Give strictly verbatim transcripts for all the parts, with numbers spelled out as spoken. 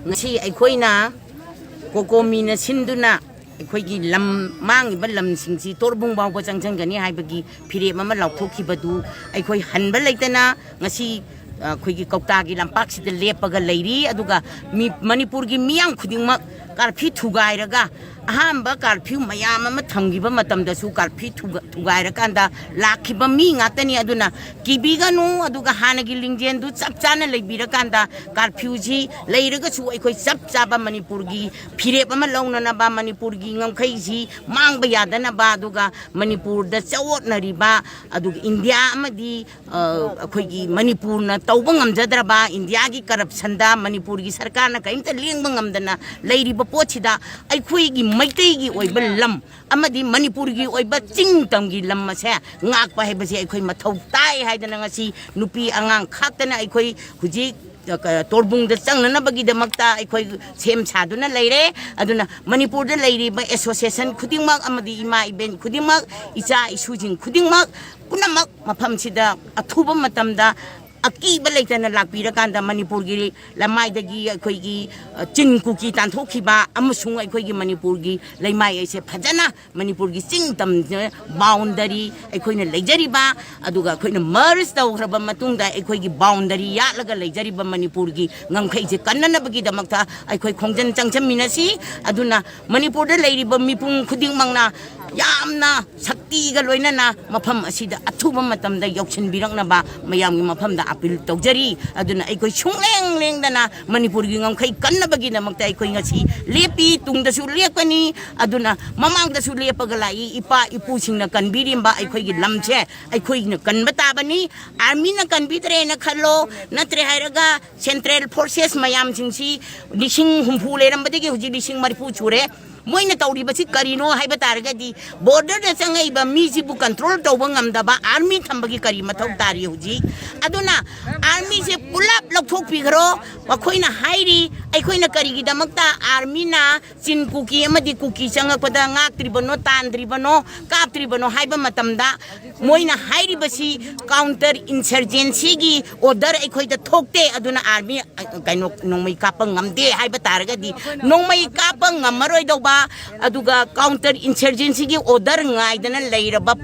ꯉꯁꯤ ꯑꯩꯈꯣꯏꯅ ꯀꯣꯀꯣꯃꯤꯅ ꯁꯤꯟꯗꯨꯅ ꯑꯩꯈꯣꯏꯒꯤ ꯂꯝ ꯃꯥꯡꯉꯤꯕ ꯂꯝꯁꯤꯡꯁꯤ ꯇꯣꯔꯕꯨꯡ ꯐꯥꯎꯕ ꯆꯪꯁꯤꯟꯒꯅꯤ ꯍꯥꯏꯕꯒꯤ ꯐꯤꯔꯦꯞ ꯑꯃ ꯂꯥꯎꯊꯣꯛꯈꯤꯕꯗꯨ ꯑꯩꯈꯣꯏ ꯍꯟꯕ ꯂꯩꯇꯅ ꯉꯁꯤ ꯑꯩꯈꯣꯏꯒꯤ ꯀꯧꯇꯥꯒꯤ ꯂꯝꯄꯥꯛꯁꯤꯗ ꯂꯦꯞꯄꯒ ꯂꯩꯔꯤ꯫ ꯑꯗꯨꯒ ꯃꯤ, ꯃꯅꯤꯄꯨꯔꯒꯤ ꯃꯤꯌꯥꯝ ꯈꯨꯗꯤꯡꯃꯛ ꯀꯥꯔꯐ꯭ꯌꯨ ꯊꯨꯒꯥꯏꯔꯒ, ꯑꯍꯥꯟꯕ ꯀꯥꯔꯐ꯭ꯌꯨ ꯃꯌꯥꯝ ꯑꯃ ꯊꯝꯈꯤꯕ ꯃꯇꯝꯗꯁꯨ ꯀꯥꯔꯐ꯭ꯌꯨ ꯊꯨꯒ-, ꯊꯨꯒꯥꯏꯔꯀꯥꯟꯗ ꯂꯥꯛꯈꯤꯕ ꯃꯤ ꯉꯥꯛꯇꯅꯤ꯫ ꯑꯗꯨꯅ ꯀꯤꯕꯤꯒꯅꯨ, ꯑꯗꯨꯒ ꯍꯥꯟꯅꯒꯤ ꯂꯤꯡꯖꯦꯜꯗꯨ ꯆꯞ ꯆꯥꯅ ꯂꯩꯕꯤꯔꯀꯥꯟꯗ ꯀꯥꯔꯐ꯭ꯌꯨꯁꯤ ꯂꯩꯔꯒꯁꯨ ꯑꯩꯈꯣꯏ ꯆꯞ ꯆꯥꯕ ꯃꯅꯤꯄꯨꯔꯒꯤ ꯐꯤꯔꯦꯞ ꯑꯃ ꯂꯧꯅꯅꯕ, ꯃꯅꯤꯄꯨꯔꯒꯤ ꯉꯝꯈꯩꯁꯤ ꯃꯥꯡꯕ ꯌꯥꯗꯅꯕ, ꯑꯗꯨꯒ ꯃꯅꯤꯄꯨꯔꯗ ꯆꯌꯣꯠꯅꯔꯤꯕ, ꯑꯗꯨꯒ ꯏꯟꯗꯤꯌꯥ ꯑꯃꯗꯤ ꯑ, ꯑꯩꯈꯣꯏꯒꯤ ꯃꯅꯤꯄꯨꯔꯅ ꯇꯧꯕ ꯉꯝꯖꯗ꯭ꯔꯕ, ꯏꯟꯗꯤꯌꯥꯒꯤ ꯀꯔꯞꯁꯟꯗ ꯃꯅꯤꯄꯨꯔꯒꯤ ꯁꯔꯀꯥꯔꯅ ꯀꯔꯤꯝꯇ ꯂꯦꯡꯕ ꯉꯝꯗꯅ ꯂꯩꯔꯤꯕ ꯄꯣꯠꯁꯤꯗ ꯑꯩꯈꯣꯏꯒꯤ ꯃꯩꯇꯩꯒꯤ ꯑꯣꯏꯕ ꯂꯝ ꯑꯃꯗꯤ ꯃꯅꯤꯄꯨꯔꯒꯤ ꯑꯣꯏꯕ ꯆꯤꯡ ꯇꯝꯒꯤ ꯂꯝ ꯑꯁꯦ ꯉꯥꯛꯄ ꯍꯥꯏꯕꯁꯦ ꯑꯩꯈꯣꯏ ꯃꯊꯧ ꯇꯥꯏ ꯍꯥꯏꯗꯅ ꯉꯁꯤ ꯅꯨꯄꯤ ꯑꯉꯥꯡ ꯈꯥꯛꯇꯅ ꯑꯩꯈꯣꯏ ꯍꯧꯖꯤꯛ, ꯑ, ꯇꯣꯔꯕꯨꯡꯗ ꯆꯪꯅꯅꯕꯒꯤꯗꯃꯛꯇ ꯑꯩꯈꯣꯏ ꯁꯦꯝ ꯁꯥꯗꯨꯅ ꯂꯩꯔꯦ꯫ ꯑꯗꯨꯅ ꯃꯅꯤꯄꯨꯔꯗ ꯂꯩꯔꯤꯕ ꯑꯦꯁꯣꯁꯤꯌꯦꯁꯟ ꯈꯨꯗꯤꯡꯃꯛ ꯑꯃꯗꯤ ꯏꯃꯥ ꯏꯕꯦꯟ ꯈꯨꯗꯤꯡꯃꯛ, ꯏꯆꯥ ꯏꯁꯨꯁꯤꯡ ꯈꯨꯗꯤꯡꯃꯛ ꯄꯨꯝꯅꯃꯛ ꯃꯐꯝꯁꯤꯗ ꯑꯊꯨꯕ ꯃꯇꯝꯗ ꯑꯀꯤꯕ ꯂꯩꯇꯅ ꯂꯥꯛꯄꯤꯔꯀꯥꯟꯗ ꯃꯅꯤꯄꯨꯔꯒꯤ ꯂꯃꯥꯏꯗꯒꯤ ꯑꯩꯈꯣꯏꯒꯤ, ꯑ, ꯆꯤꯟ ꯀꯨꯀꯤ ꯇꯥꯟꯊꯣꯛꯈꯤꯕ ꯑꯃꯁꯨꯡ ꯑꯩꯈꯣꯏꯒꯤ ꯃꯅꯤꯄꯨꯔꯒꯤ ꯂꯩꯃꯥꯏ ꯑꯁꯦ ꯐꯖꯅ ꯃꯅꯤꯄꯨꯔꯒꯤ ꯆꯤꯡ ꯇꯝ ꯕꯥꯎꯟꯗꯔꯤ ꯑꯩꯈꯣꯏꯅ ꯂꯩꯖꯔꯤꯕ, ꯑꯗꯨꯒ ꯑꯩꯈꯣꯏꯅ ꯃꯔꯖ ꯇꯧꯈ꯭ꯔꯕ ꯃꯇꯨꯡꯗ ꯑꯩꯈꯣꯏꯒꯤ ꯕꯥꯎꯟꯗꯔꯤ ꯌꯥꯠꯂꯒ ꯂꯩꯖꯔꯤꯕ ꯃꯅꯤꯄꯨꯔꯒꯤ ꯉꯝꯈꯩꯁꯦ ꯀꯟꯅꯅꯕꯒꯤꯗꯃꯛꯇ ꯑꯩꯈꯣꯏ ꯈꯣꯡꯖꯟ ꯆꯪꯁꯟꯃꯤꯟꯅꯁꯤ꯫ ꯑꯗꯨꯅ ꯃꯅꯤꯄꯨꯔꯗ ꯂꯩꯔꯤꯕ ꯃꯤꯄꯨꯝ ꯈꯨꯗꯤꯡꯃꯛꯅ ꯌꯥꯝꯅ ꯁꯛꯇꯤꯒ ꯂꯣꯏꯅꯅ ꯃꯐꯝ ꯑꯁꯤꯗ ꯑꯊꯨꯕ ꯃꯇꯝꯗ ꯌꯧꯁꯤꯟꯕꯤꯔꯛꯅꯕ ꯃꯌꯥꯝꯒꯤ ꯃꯐꯝꯗ ꯑꯄꯤꯜ ꯇꯧꯖꯔꯤ꯫ ꯑꯗꯨꯅ ꯑꯩꯈꯣꯏ ꯁꯨꯡꯂꯦꯡ ꯂꯦꯡꯗꯅ ꯃꯅꯤꯄꯨꯔꯒꯤ ꯉꯝꯈꯩ ꯀꯟꯅꯕꯒꯤꯗꯃꯛꯇ ꯑꯩꯈꯣꯏ ꯉꯁꯤ ꯂꯦꯞꯄꯤ, ꯇꯨꯡꯗꯁꯨ ꯂꯦꯞꯀꯅꯤ꯫ ꯑꯗꯨꯅ ꯃꯃꯥꯡꯗꯁꯨ ꯂꯦꯞꯄꯒ ꯂꯥꯛꯏ, ꯏꯄꯥ ꯏꯄꯨꯁꯤꯡꯅ ꯀꯟꯕꯤꯔꯤꯕ ꯑꯩꯈꯣꯏꯒꯤ ꯂꯝꯁꯦ ꯑꯩꯈꯣꯏꯅ ꯀꯟꯕ ꯇꯥꯕꯅꯤ꯫ ꯑꯥꯔꯃꯤꯅ ꯀꯟꯕꯤꯗ꯭ꯔꯦꯅ ꯈꯜꯂꯣ, ꯅꯠꯇ꯭ꯔꯦ ꯍꯥꯏꯔꯒ ꯁꯦꯟꯇ꯭ꯔꯦꯜ ꯐꯣꯔꯁꯦꯁ ꯃꯌꯥꯝꯁꯤꯡꯁꯤ ꯂꯤꯁꯤꯡ ꯍꯨꯝꯐꯨ ꯂꯩꯔꯝꯕꯗꯒꯤ ꯍꯧꯖꯤꯛ ꯂꯤꯁꯤꯡ ꯃꯔꯤꯐꯨ ꯁꯨꯔꯦ꯫ ꯃꯣꯏꯅ ꯇꯧꯔꯤꯕꯁꯤ ꯀꯔꯤꯅꯣ ꯍꯥꯏꯕ ꯇꯥꯔꯒꯗꯤ, ꯕꯣꯔꯗꯔꯗ ꯆꯪꯉꯛꯏꯕ ꯃꯤꯁꯤꯕꯨ ꯀꯟꯇ꯭ꯔꯣꯜ ꯇꯧꯕ ꯉꯝꯗꯕ ꯑꯥꯔꯃꯤ ꯊꯝꯕꯒꯤ ꯀꯔꯤ ꯃꯊꯧ ꯇꯥꯔꯤ ꯍꯧꯖꯤꯛ? ꯑꯗꯨꯅ ꯑꯥꯔꯃꯤꯁꯦ ꯄꯨꯂꯞ ꯂꯧꯊꯣꯛꯄꯤꯈ꯭ꯔꯣ꯫ ꯃꯈꯣꯏꯅ ꯍꯥꯏꯔꯤ, ꯑꯩꯈꯣꯏꯅ ꯀꯔꯤꯒꯤꯗꯃꯛꯇ ꯑꯥꯔꯃꯤꯅ ꯆꯤꯟ ꯀꯨꯀꯤ ꯑꯃꯗꯤ ꯀꯨꯀꯤ ꯆꯪꯉꯛꯄꯗ ꯉꯥꯛꯇ꯭ꯔꯤꯕꯅꯣ, ꯇꯥꯟꯗ꯭ꯔꯤꯕꯅꯣ, ꯀꯥꯞꯇ꯭ꯔꯤꯕꯅꯣ ꯍꯥꯏꯕ ꯃꯇꯝꯗ, ꯃꯣꯏꯅ ꯍꯥꯏꯔꯤꯕꯁꯤ counter insurgencyꯒꯤ order ꯑꯩꯈꯣꯏꯗ ꯊꯣꯛꯇꯦ, ꯑꯗꯨꯅ ꯑꯥꯔꯃꯤ, ꯑ, ꯀꯩꯅꯣ, ꯅꯣꯡꯃꯩ ꯀꯥꯞꯄ ꯉꯝꯗꯦ ꯍꯥꯏꯕ ꯇꯥꯔꯒꯗꯤ, ꯅꯣꯡꯃꯩ ꯀꯥꯞꯄ ꯉꯝꯃꯔꯣꯏꯗꯧꯕ, ꯑꯗꯨꯒ counter insurgencyꯒꯤ order ꯉꯥꯏꯗꯅ ꯂꯩꯔꯕ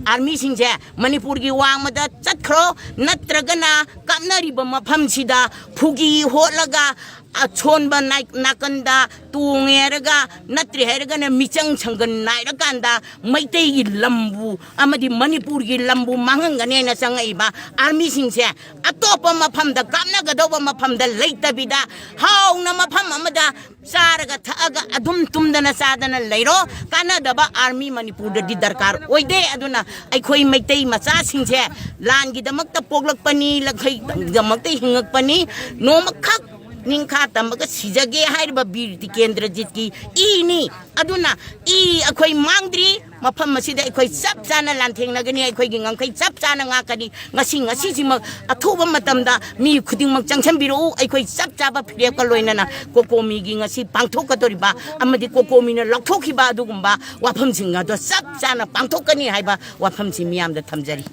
ꯑꯥꯔꯃꯤꯁꯤꯡꯁꯦ ꯃꯅꯤꯄꯨꯔꯒꯤ ꯋꯥꯡꯃꯗ ꯆꯠꯈ꯭ꯔꯣ, ꯅꯠꯇ꯭ꯔꯒꯅ ꯀꯥꯞꯅꯔꯤꯕ ꯃꯐꯝꯁꯤꯗ ꯐꯨꯒꯤ ꯍꯣꯠꯂꯒ ꯑꯁꯣꯟꯕ ꯅꯥꯏ-, ꯅꯥꯀꯟꯗ ꯇꯣꯡꯉꯦ ꯍꯥꯏꯔꯒ, ꯅꯠꯇ꯭ꯔꯦ ꯍꯥꯏꯔꯒꯅ ꯃꯤꯆꯪ ꯁꯪꯒꯟ ꯅꯥꯏꯔꯀꯥꯟꯗ ꯃꯩꯇꯩꯒꯤ ꯂꯝꯕꯨ ꯑꯃꯗꯤ ꯃꯅꯤꯄꯨꯔꯒꯤ ꯂꯝꯕꯨ ꯃꯥꯡꯍꯟꯒꯅꯦꯅ ꯆꯪꯉꯛꯏꯕ ꯑꯥꯔꯃꯤꯁꯤꯡꯁꯦ ꯑꯇꯣꯞꯄ ꯃꯐꯝꯗ, ꯀꯥꯞꯅꯒꯗꯧꯕ ꯃꯐꯝꯗ ꯂꯩꯇꯕꯤꯗ, ꯍꯥꯎꯅ ꯃꯐꯝ ꯑꯃꯗ ꯆꯥꯔꯒ ꯊꯛꯑꯒ ꯑꯗꯨꯝ ꯇꯨꯝꯗꯅ ꯆꯥꯗꯅ ꯂꯩꯔꯣ꯫ ꯀꯥꯟꯅꯗꯕ ꯑꯥꯔꯃꯤ ꯃꯅꯤꯄꯨꯔꯗꯗꯤ ꯗꯔꯀꯥꯔ ꯑꯣꯏꯗꯦ꯫ ꯑꯗꯨꯅ ꯑꯩꯈꯣꯏ ꯃꯩꯇꯩ ꯃꯆꯥꯁꯤꯡꯁꯦ ꯂꯥꯟꯒꯤꯗꯃꯛꯇ ꯄꯣꯛꯂꯛꯄꯅꯤ, ꯂꯟꯊꯣꯏꯗꯃꯛꯇ ꯍꯤꯡꯉꯛꯄꯅꯤ꯫ ꯅꯣꯡꯃꯈꯛ ꯅꯤꯡꯈꯥ ꯇꯝꯃꯒ ꯁꯤꯖꯒꯦ ꯍꯥꯏꯔꯤꯕ ꯕꯤꯔ ꯇꯤꯀꯦꯟꯗ꯭ꯔꯖꯤꯠꯀꯤ ꯏꯅꯤ꯫ ꯑꯗꯨꯅ ꯏ ꯑꯩꯈꯣꯏ ꯃꯥꯡꯗ꯭ꯔꯤ꯫ ꯃꯐꯝ ꯑꯁꯤꯗ ꯑꯩꯈꯣꯏ ꯆꯞ ꯆꯥꯅ ꯂꯥꯟꯊꯦꯡꯅꯒꯅꯤ, ꯑꯩꯈꯣꯏꯒꯤ ꯉꯝꯈꯩ ꯆꯞ ꯆꯥꯅ ꯉꯥꯛꯀꯅꯤ꯫ ꯉꯁꯤ, ꯉꯁꯤꯁꯤꯃꯛ ꯑꯊꯨꯕ ꯃꯇꯝꯗ ꯃꯤ ꯈꯨꯗꯤꯡꯃꯛ ꯆꯪꯁꯤꯟꯕꯤꯔꯛꯎ꯫ ꯑꯩꯈꯣꯏ ꯆꯞ ꯆꯥꯕ ꯐꯤꯔꯦꯞꯀ ꯂꯣꯏꯅꯅ ꯀꯣꯀꯣꯃꯤꯒꯤ ꯉꯁꯤ ꯄꯥꯡꯊꯣꯛꯀꯗꯧꯔꯤꯕ ꯑꯃꯗꯤ ꯀꯣꯀꯣꯃꯤꯅ ꯂꯧꯊꯣꯛꯈꯤꯕ ꯑꯗꯨꯒꯨꯝꯕ ꯋꯥꯐꯝꯁꯤꯡ ꯑꯗꯣ ꯆꯞ ꯆꯥꯅ ꯄꯥꯡꯊꯣꯛꯀꯅꯤ ꯍꯥꯏꯕ ꯋꯥꯐꯝꯁꯤ ꯃꯤꯌꯥꯝꯗ ꯊꯝꯖꯔꯤ꯫